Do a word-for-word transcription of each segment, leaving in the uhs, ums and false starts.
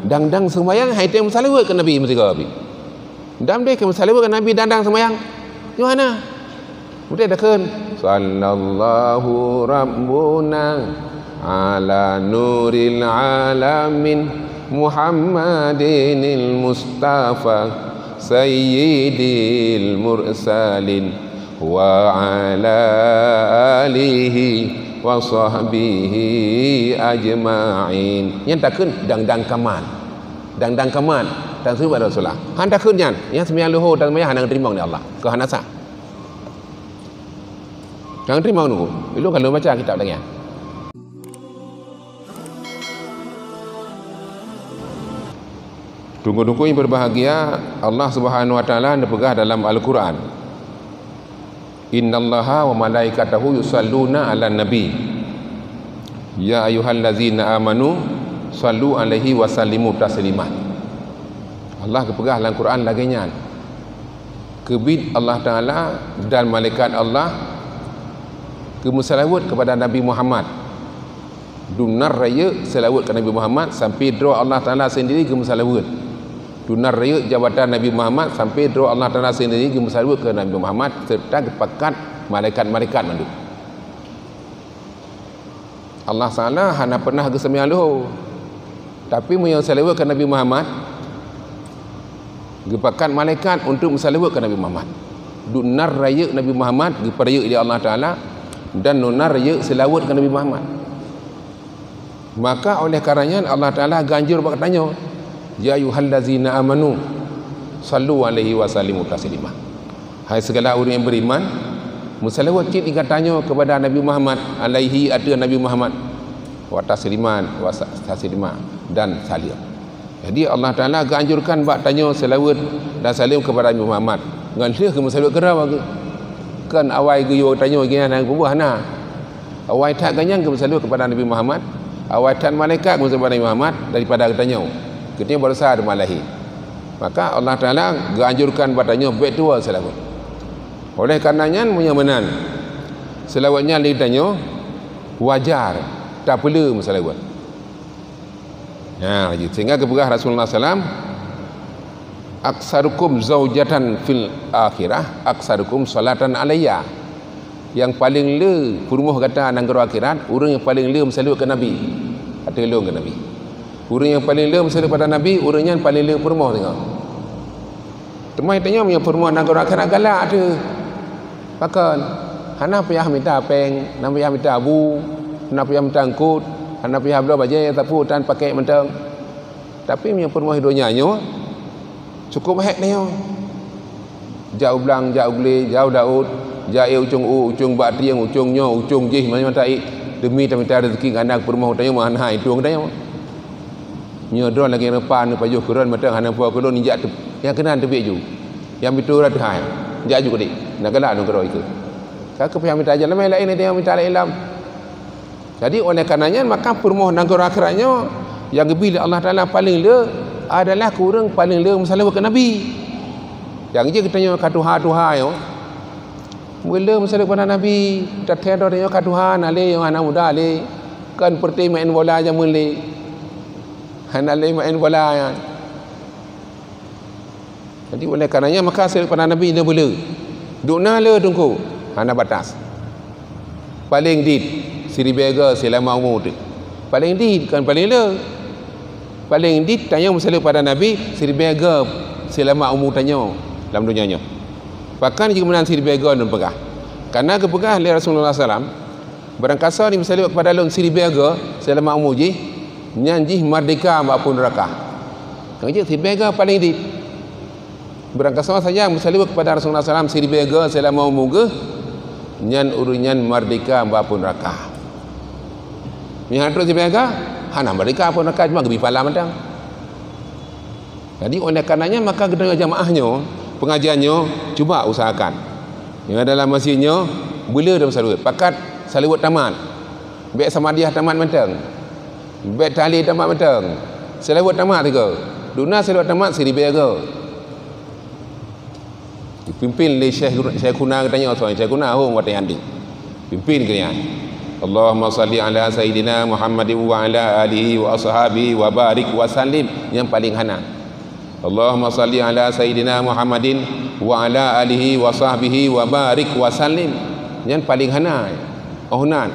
Dang-dang seumayang hai tém meusaleuweuet keu Nabi meusigoe pih. Dam deh keu meusaleuweuet keu Nabi dang-dang seumayang. Nyoe hana. Beutôi takheun, "Sallallahu Rabbuna ala nuril alamin Muhammadinil Mustafa sayyidil mursalin wa ala alihi wa sahbihi ajma'in." Nyan takheun dang-dang kamat. Dang-dang kamat. Tan seubat Rasulullah. Han takheun nyan. Nyan seumayang leuhô dan seumayang hana teurimong lé Allah. Keu hana sah. Nyang teurimong nunggu. Ilôn ka lôn baca kitab lagèe nyan. Teungku-teungku nyang berbahagia, Allah Subhanahu wa Taala neupeugah dalam Al-Qur'an, "Innallaha wa malaikatahu yusalluna 'alan nabi. Ya ayyuhallazina amanu sallu 'alaihi wa sallimu taslima." Allah geupeugah lam Qur'an lagèe nyan. Keubiet Allah Taala dan malaikat Allah geumeuseulaweuet keupada Nabi Muhammad. Dunar rayeuk seulaweuet keu Nabi Muhammad sampoe droe Allah Taala seundiri geumeuseulaweuet. Dunar rayeuk jabatan Nabi Muhammad sampoe droe Allah Taala seundiri geumeuseulaweuet keu Nabi Muhammad seureuta geupakat malaikat-malaikat mandum. Allah Taala hana peunah geuseumayang leuhô. Tapi meunyoe seulaweuet keu Nabi Muhammad, geupakat malaikat untuk meuseulaweuet keu Nabi Muhammad. Dunar rayeuk Nabi Muhammad geupeureyeuk lé Allah Taala dan dunar rayeuk seulaweuet keu Nabi Muhammad. Maka oleh karena nyan Allah Taala ganjur bak tanyoe, "Ya ayyuhallazina amanu sallu 'alaihi wa sallimu taslima." Hai segala ureuëng nyang beriman, meuseulaweuet cit di gata nyoe keupada Nabi Muhammad, alaihi, ateueh Nabi Muhammad, wa tasliman, wa sa-, taslima, dan salam. Jadi Allah Taala geuanjurkan bak tanyoe seulaweuet dan salam keupada Nabi Muhammad. Ngon lheueh geumeuseulaweuet keudroe, kan awai geuyue tanyoe geuh nyang peubuah na. Awai that geuh nyang geumeuseulaweuet keupada Nabi Muhammad, awai that malaikat geumeuseulaweuet keupada Nabi Muhammad daripada geutanyoe. Geutanyoe baroesa teuma lahé. Maka Allah Taala geuanjurkan bak tanyoe bék tuwoe seulaweuet. Oleh karena nyan, meunyoe meunan seulaweuet nyan lé tanyoe, wajar tapeule meuseulaweuet. Nah, sehingga geupeugah Rasulullah sallam, "Aksarukum zaujatan fil akhirah, aksarukum salatan alayya." Nyang paleng le peurumoh gata nanggroe akhirat, ureuëng nyang paleng le meuseulaweuet keu Nabi. Ateueh lôn keu Nabi. Ureuëng nyang paleng le meuseulaweuet pada Nabi, ureuëng nyan paleng le peurumoh singoh. Teuma tanyoe meunyoe peurumoh nanggroe akhirat galak ateueh. Pakon? Hana payah mita péng, hana payah mita bu, hana payah mita eungkôt, hana payah bloe bajée sapeue tan pakék mantong. Tapi meunyoe peurumoh donya nyoe, cukôp hék tanyoe. Jak u blang, jak u glé, jak u laôt, jak ék ucông u, ucông bak trieng, ucông nyoe, ucông jih, macam-macam ék. Demi tamita rezeki ngon aneuk peurumoh tanyoe, meuhana itueng tanyoe. Nyoe droe lagée repa neupajoh keu droe mantong hana po keu lôn, jak teup-, nyang keunan teubiet ju. Nyang bitu rot hai, jak ju keudéh. Na galak nanggroe ikeue. Ka keupeue mita jalan laén, laén mita laén lam. Jadi oleh karena nyan maka peurumoh nanggroe akhirat nyoe nyang geubri lé Allah Taala paleng le adalah keu ureuëng paleng le meuseulaweuet keu Nabi. Nyang jih geutanyoe ka tuha-tuha nyoe. Meuleuem meuseulaweuet keupada Nabi, tathée droe tanyoe ka tuha, hana lé nyang hana muda lé. Kon peureuté maén bola jameun lé. Hana lé maén bola nyan. Jadi oleh karena nyan maka seulaweuet keupada Nabi neubeuleu. Dukna le teungku, hana batas. Paleng dit siribée goe seulama umu teuh. Paleng dit kon paleng le. Paleng dit tanyoe meuseulaweuet pada Nabi siribée goe seulama umu tanyoe lam donya nyoe. Pakon jih meunan siribée goe lôn peugah? Karena geupeugah lé Rasulullah sallam, barangkasoe nyang meuseulaweuet kepada lôn siribée goe seulama umu jih, nyan jih merdeka bak apui neuraka. Nyang jih siribée goe paleng dit. Barangkasoe saja meuseulaweuet kepada Rasulullah sallam siribée goe seulama umu geuh, nyan ureuëng nyan merdeka bak apui neuraka. Nyang hana trok siribée goe, hana merdeka apui neuraka, cuma geubri pahala mantong. Jadi oleh karena nyan maka geutanyoe jamaah nyoe, pengajian nyoe cuba usahakan. Nyang dalam masjid nyoe beuleu dan seulaweuet, pakat seulaweuet tamat. Bék samadiah tamat mantong. Bék tahlil tamat mantong. Seulaweuet tamat sigoe. Dukna seulaweuet tamat siribée goe. Dipimpin lé Syekh, Syekh Guna geutanyoe, soe Syekh Guna hong watée nyan di. Pimpin keu nyan. Allahumma shalli ala sayyidina Muhammadin wa ala alihi wa ashabihi wa barik wa sallim. Nyang paling hana. Allahumma shalli ala sayyidina Muhammadin wa ala alihi wa sahbihi wa barik wa sallim. Nyang paling hana. Oh nan.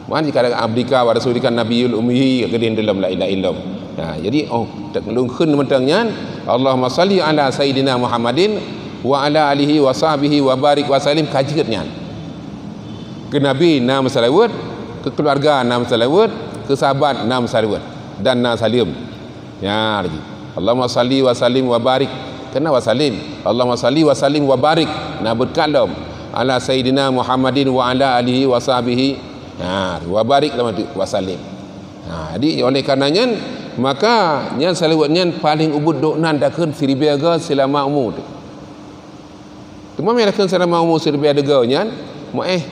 Man jika ada abdika wa rasulika nabiyul ummi, keudeh dalam la ilaha illallah. Nah, jadi, oh, tak lungkheun mantong nyan, Allahumma shalli ala sayyidina Muhammadin wa ala alihi wa sahbihi wa barik wa sallim, ka jeuet nyan. Keu Nabi na meusalaweuet, keu keuluwarga na meusalaweuet, keu sahabat na meusalaweuet, dan na saleuem. Ya, lagi. Allahumma shalli wa sallim wa barik. Kena wa sallim. Allahumma shalli wa sallim wa barik. Na beureukat lom. Ala sayyidina Muhammadin wa ala alihi wa sahbihi. Ha, wa barik lom tu, wa sallim. Ha, jadi oleh karena nyan, maka nyan salaweuet nyan paling ubit dok nan takheun siribèe goe seulama umu teuh. Teuma meunyo takheun seulama umu siribèe goe nyan, meu'èh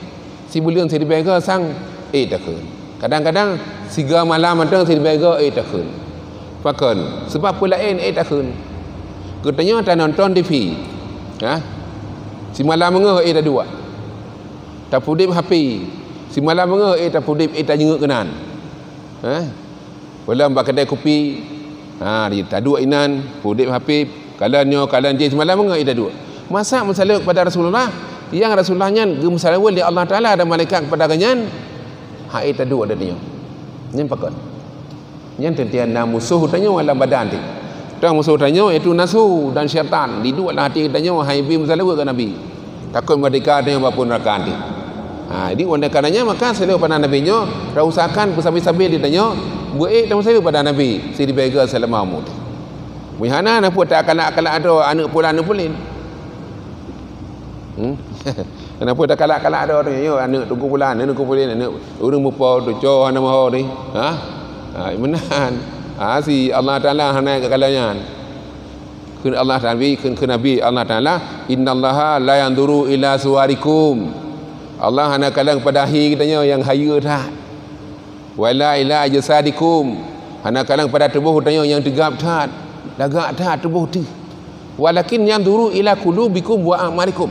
sibuleuen siribèe goe sang ék takheun. Kadang-kadang sigoe malam mantong siribèe goe ék takheun. Pakon? Sabab peue laén ék takheun. Geutanyoe tanonton T V. Ha? Simalam beungoh ék taduek. Tapeuudép H P. Simalam beungoh ék tapeuudép, ék tanyeuk keunan. Ha? Ulôn bak keudè kupi, ha, di taduek inan, peuudép H P, kalon nyoe, kalon jih, simalam beungoh taduek. Masa meusaleuet kepada Rasulullah, nyang Rasulullah nyan geumeusaleuet lé Allah Taala dan malaikat kepada geuhnyan, hai taduek dan nyoe. Nyan pakon? Nyan teuntèe na musoh tanyoe lam badan teuh. Tang musoh tanyoe yaitu nafsu dan syaitan, diduek lam até tanyoe, hai bi meusaleuet keu Nabi. Takot meurdeka tanyoe bak apui neuraka nanti. Ha, jadi oleh karenanya maka saleuet pada Nabi nyoe, tausahakan beusabe-sabe di tanyoe, beuék tameusaleuet pada Nabi, siribèe goe seulama umu teuh. Meunyo hana, na peue takalak-kalak droe aneuk pulan, aneuk pulan. Hmm? Na peue takalak-kalak droe, yo aneuk teungku pulan, aneuk teungku pulan, aneuk ureueng mupo teuh, co hana meuho teuh. Ha? Ha, meunan. Ha, si Allah Taala hana geukalon nyan. Kheun Allah Nabi, kheun, kheun Nabi Allah Taala, "Innallaha la yanzuru ila suwarikum." Allah hana kalon pada hi geutanyoe nyang hayeue that. "Wala ila ajsadikum." Hana kalon pada tuboh geutanyoe nyang teugab that, lagak that tuboh teuh. "Walakin yanzuru ila qulubikum wa a'malikum."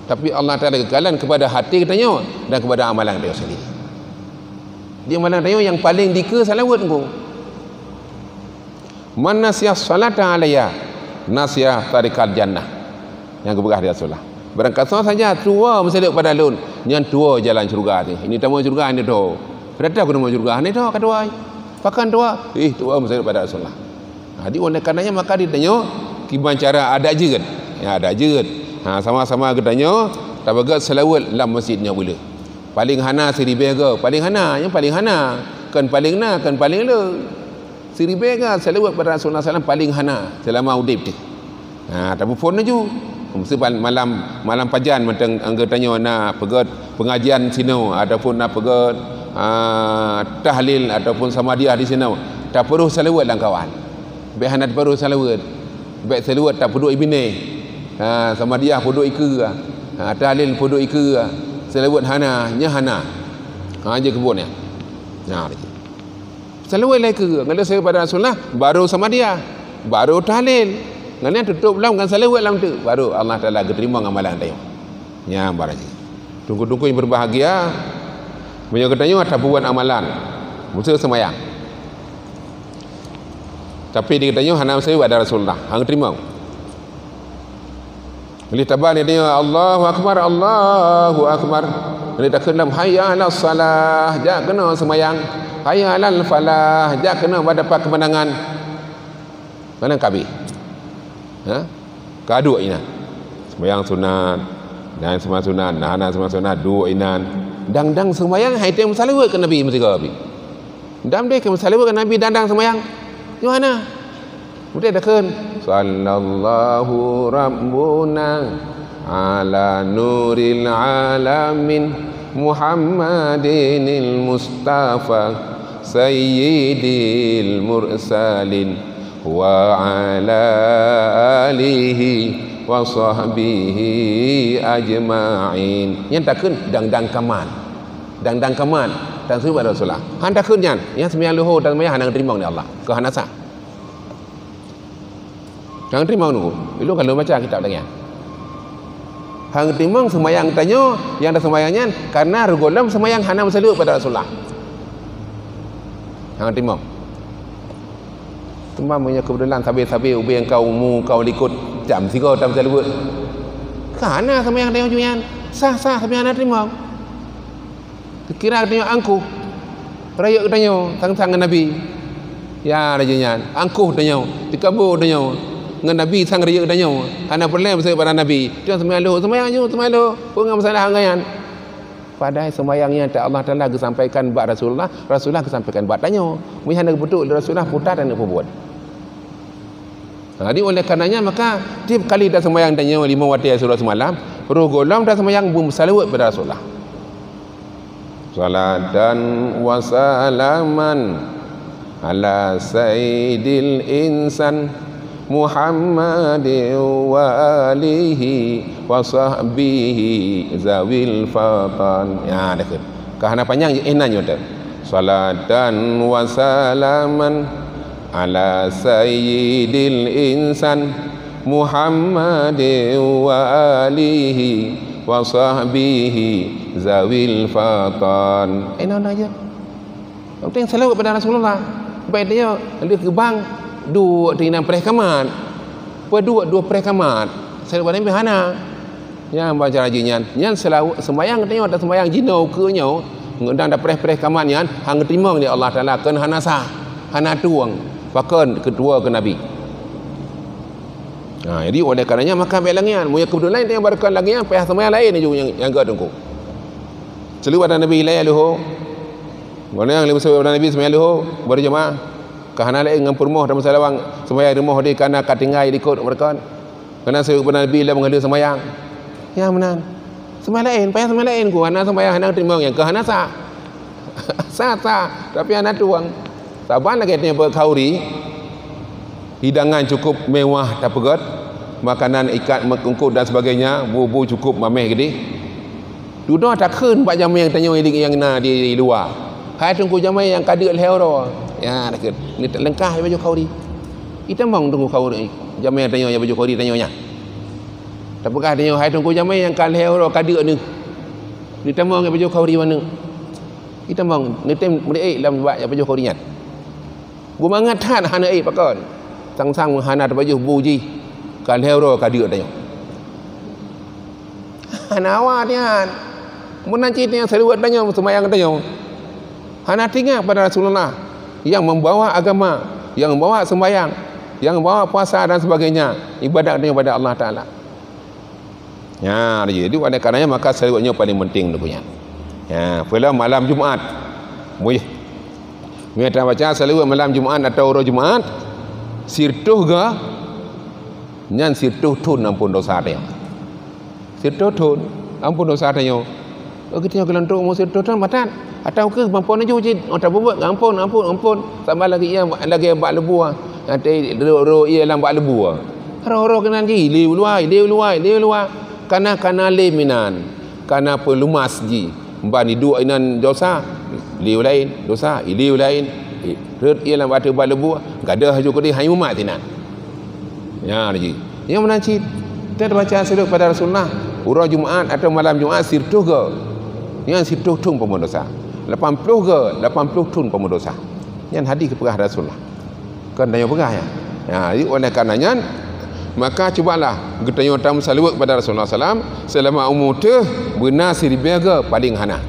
Tapi Allah Taala geukalon kepada hati geutanyoe dan kepada amalan geutanyoe sendiri. Di amalan geutanyoe nyang paleng dikeue salaweuet ngon. "Man nasiya shalata alayya, nasiya tariqal jannah." Nyang geupeugah lé Rasulullah. Barang kasoe saja tuwoe meusaleuet pada lôn, nyan tuwoe jalan syeuruga teuh. Ini tamong syeuruga, ini tuwoe. Rata keuneuk syeuruga, ini tuwoe ka tuwoe. Pakon tuwoe? Ih, tuwoe meusaleuet pada Rasulullah. Ha, di oleh karenanya maka ditanyoe kiban cara adak jeuet. Ya, adak jeuet. Ha, sama-sama geutanyoe tapeugah salaweuet lam masjid nyoe buleue. Paling hana siribèe goe, paling hana, nyang paling hana. Kon paling na, kon paling le. Siribèe goe salaweuet pada Rasulullah sallam paling hana seulama udép teuh. Ha, tapeuphon laju. Meusti malam, malam pajan mantong geutanyoe na peugöt pengajian sinoe ataupun na peugöt, ah, tahlil ataupun samadiah di sinoe. Tapeurôh salaweuet lam kawan. Bèk hana tapeurôh salaweuet. Bèk salaweuet tapeuduek i binéh. Ha, samadiah peuduek i keue. Ha, tahlil peuduek i keue. Salaweuet hana, nyan hana. Ha, jeuet keu buet nyan. Nah, Salaweuet lé keu, ngon salaweuet pada Rasulullah, baru samadiah, baru tahlil. Ngon nyan tutôp lom ngon salaweuet lom teuk, baru Allah Taala geuteurimong amalan tanyoe. Nyan barang jih. Teungku-teungku nyang berbahagia, meunyoe geutanyoe tapeubuet amalan, miseu seumayang. Tapi di geutanyoe hana salaweuet pada Rasulullah, hana geuteurimong. Lheuh taban nyan, "Allahu Akbar, Allahu Akbar." Lheuh takheun lom, "Hayya 'alas shalah," jak keunoe seumayang. "Hayya 'alal falah," jak keunoe bak dapat keumeunangan. Meunan ka abéh. Ha? Ka duek inan. Seumayang sunat, dan seumayang sunat, na hana seumayang sunat, duek inan. Dang-dang seumayang, hai tém salaweuet keu Nabi meusigoe abéh. Dam deh keu meusalaweuet keu Nabi dang-dang seumayang. Nyoe hana. Udeh takheun, "Sallallahu Rabbuna ala nuril alamin Muhammadinil Mustafa sayyidil mursalin wa ala alihi wa sahbihi ajma'in." Nyan takheun dang-dang kaman. Dang-dang kaman. Dan seubut Rasulullah. Han takheun nyan. Nyan seumayang luhô dan seumayang hana geuteurimong lé Allah. Keu hana sah. Nyang teurimong nunggu. Ilôn ka lôn baca kitab lagèe nyan. Hana teurimong seumayang tanyoe nyang taseumayang nyan, karena rot gohlom seumayang hana meusaleuet bak Rasulullah. Hana teurimong. Teuma meunyoe keubeutulan sabe-sabe ubé nyang ka umu ka likot jam sigoe tameusaleuet, ka hana seumayang tanyoe jih nyan, sah-sah seumayang hana teurimong. Kira tanyoe angkuh rayeuk tanyoe sang-sang ngon Nabi. Ya, laju nyan angkuh tanyoe, teukabu tanyoe ngon Nabi sang rayeuk tanyoe. Hana peureulée meuseue bak Nabi. Tanyoe seumayang lheueh, seumayang lheueh, seumayang lheueh. Peue ngon masalah ngon nyan? Padahai seumayang nyan teuk Allah Taala geusampaikan bak Rasulullah, Rasulullah geusampaikan bak tanyoe. Meunyoe hana geupeuduek lé Rasulullah, peue teuk taneuk peubuet. Jadi oleh karenanya maka tiep kali taseumayang tanyoe limong watée siuroe seumalam, rot gohlom taseumayang beumeusaleuet bak Rasulullah. Salatan wa salaman ala sayyidil insan Muhammadin wa alihi wa sahbihi zawil fatan. Ya, dah tu. Ka hana panjang, eh, nan nyoe teuh. Salatan wa salaman ala sayyidil insan Muhammadin wa alihi wa sahbihi zawil fatan. Eh, nan aja. Yang penting salawat pada Rasulullah. Baik dia, dia kebang, dua, tiga, preh kamat. Apa dua, dua preh kamat. Salawat Nabi hana. Nyan baca laju nyan. Nyan selalu sembahyang tanyoe, dan sembahyang jinoe keu nyoe, dan dah preh-preh kamat nyan, hana teurimong lé Allah Taala, kon hana sah, hana tueng, pakon keudua keu Nabi. Ha, jadi oleh karenanya maka bék lagée nyan. Meunyoe keubeutulan tanyoe baroekon lagée nyan, payah sembahyang laén ju nyang, nyang gét teungku. Seuleubat Nabi ilée leuho. Meunyoe nyang leumo seuleubat Nabi sembahyang leuho, baru jeumaah. Ka hana laén ngon peurumoh dan masa lawang sembahyang rumoh di kana ka tinggai likot baroekon. Keunan seubeuna Nabi lom meuhaleue seumayang. Nyang meunan. Seumayang laén, payah seumayang laén ku, hana seumayang, hana teurimong nyang keu hana sah. Sah, sah, tapi hana tueng. Saban lagée nyan bak khauri, hidangan cukup mewah tapeugét, makanan ikat meungkot dan sebagainya, bu-bu cukup mameh geudeh. Dudoe takheun bak jamé tanyoe nyang na di, di luwa. Hai teungku jamé nyang ka deuk lhée uroe. Ya, takheun. Ni leungkah baju khauri. Itamong teungku khauri. Jamé tanyoe nyang baju khauri tanyoe nyan. Tapeugah tanyoe, hai teungku jamé nyang ka lhée uroe ka deuk neuh. Itamong baju khauri manök. Itamong, neutem meuliek lam bak baju khauri nyan. Geumangat that hana ék pakon. Sang-sang hana teupajoh bu jih. Ka lhée uroe ka deuk tanyoe. Hana awai nyan. Meunan cit nyang seuleubat tanyoe, seumayang tanyoe. Hana teuingat pada Rasulullah yang membawa agama, yang membawa sembahyang, yang membawa puasa dan sebagainya, ibadat tanyoe pada Allah Taala. Ya, jadi oleh karenanya maka seuleubat nyoe paling penting teungku nyan. Ya, peulom malam Jumat. Meunyoe, meunyoe tabaca seuleubat malam Jumat atau uroe Jumat, sirtoh ga, nyan sirtoh thon amphon dosa tanyoe. Sirtoh thon, amphon dosa tanyoe. Oh, geutanyoe keulantok umu sirtoh thon matat. Atau keu mamphon laju cit, oh, tapubuet, amphon, amphon, amphon. Sama lagée ia, lagée bak leubue. Nanti ro-, ro ia lam bak leubue. Roh-roh keunan jih, le u luwa, le u luwa, le u luwa. Kana, kana lé minan. Kana peulumas jih. Ban iduek inan dosa, le u laén, dosa, le u laén. Eh, rot ia lam ateueh bak leubue, gadoh laju keudeh hai mumat sinan. Nyan jih. Nyang meunan cit, tabaca seuleubat pada Rasulullah, uroe Jumat atau malam Jumat sirtoh ga. Nyan sirtoh thon peumeudosa. Lapan ploh ga, lapan ploh thon peumeudosa. Nyan hadis geupeugah Rasulullah. Kon tanyoe peugah nyan. Ya, jadi oleh karena nyan, maka cubalah geutanyoe tameuseuleubat pada Rasulullah sallam selama umu teuh beuna siribée ga paling hana.